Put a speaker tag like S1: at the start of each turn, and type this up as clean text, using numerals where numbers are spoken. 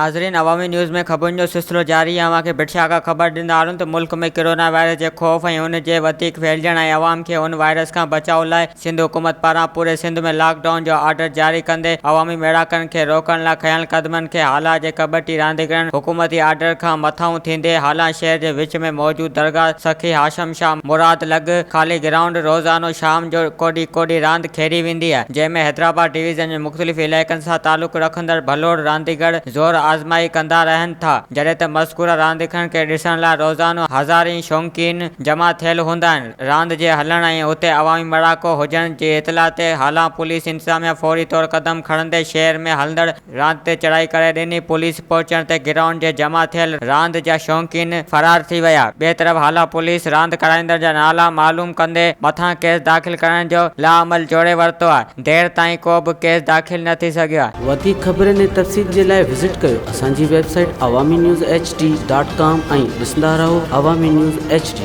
S1: ناظرين عوامي نيوز ۾ خبرن جو سلسلو جاري آهي اوهان کي ڀٽ شاهه کان خبر ڏيندا هلون ته ملڪ ۾ ڪرونا وائرس جي خوف ۽ ان جي وڌيڪ ڦهلجڻ ۽ عوام کي ان وائرس کان بچاء لاء سنڌ حڪومت پاران پوري سنڌ ۾ لاڪ ڊائون جو آرڊر جاري ڪندي عوامي ميڙاڪن کي روڪڻ لاء کنيل قدمن کي هالا جي ڪٻٽي رانديگرن حڪومتي آرڊر کان مٿانهون ٿيندي هالا شهر جي وچ ۾ موجود درگاهه سخي هاشم شاهه مراد لڳ خالي گرائونڊ روزانو شام جو ڪوڏي ڪوڏي راند کيڏي ويندي آهي جنهن ۾ حيدرآباد ڊويزن جي مختلف علائقن سان تعلق رکندڙ ڀلوڙ رانديگر زور آزمائي ڪندا رهن ٿا جڏهن ته مذڪوره رانديگرن کي ڏسڻ لاء روزانو هزارين شوقين جمع ٿيل هوندا آهن. راند جي هلڻ ۽ اتي عوامي ميڙاڪو هجڻ جي اطلاع تي هالا پوليس انتظاميا فوري طور قدم کڻندي شهر ۾ هلندڙ راند تي چڙهائي ڪري ڏني، پوليس پهچڻ تي گرائونڊ جي جمع ٿيل راند جا شوقين فرار ٿي ويا، ٻئي طرف هالا پوليس راند ڪرائيندڙ جا نالا معلوم ڪندي مٿان ڪيس داخل ڪرڻ جو لاعمل جوڙي ورتو آهي، دير تائين ڪو به ڪيس داخل نه ٿي سگهيو آهي.
S2: وڌيڪ خبرن ۽ تفصيل جي لاء وزٽ ڪيو اسان جي website Awami news H D dot com ۽ ڏسندا رهو عوامي نيوز ايڇ ڊي.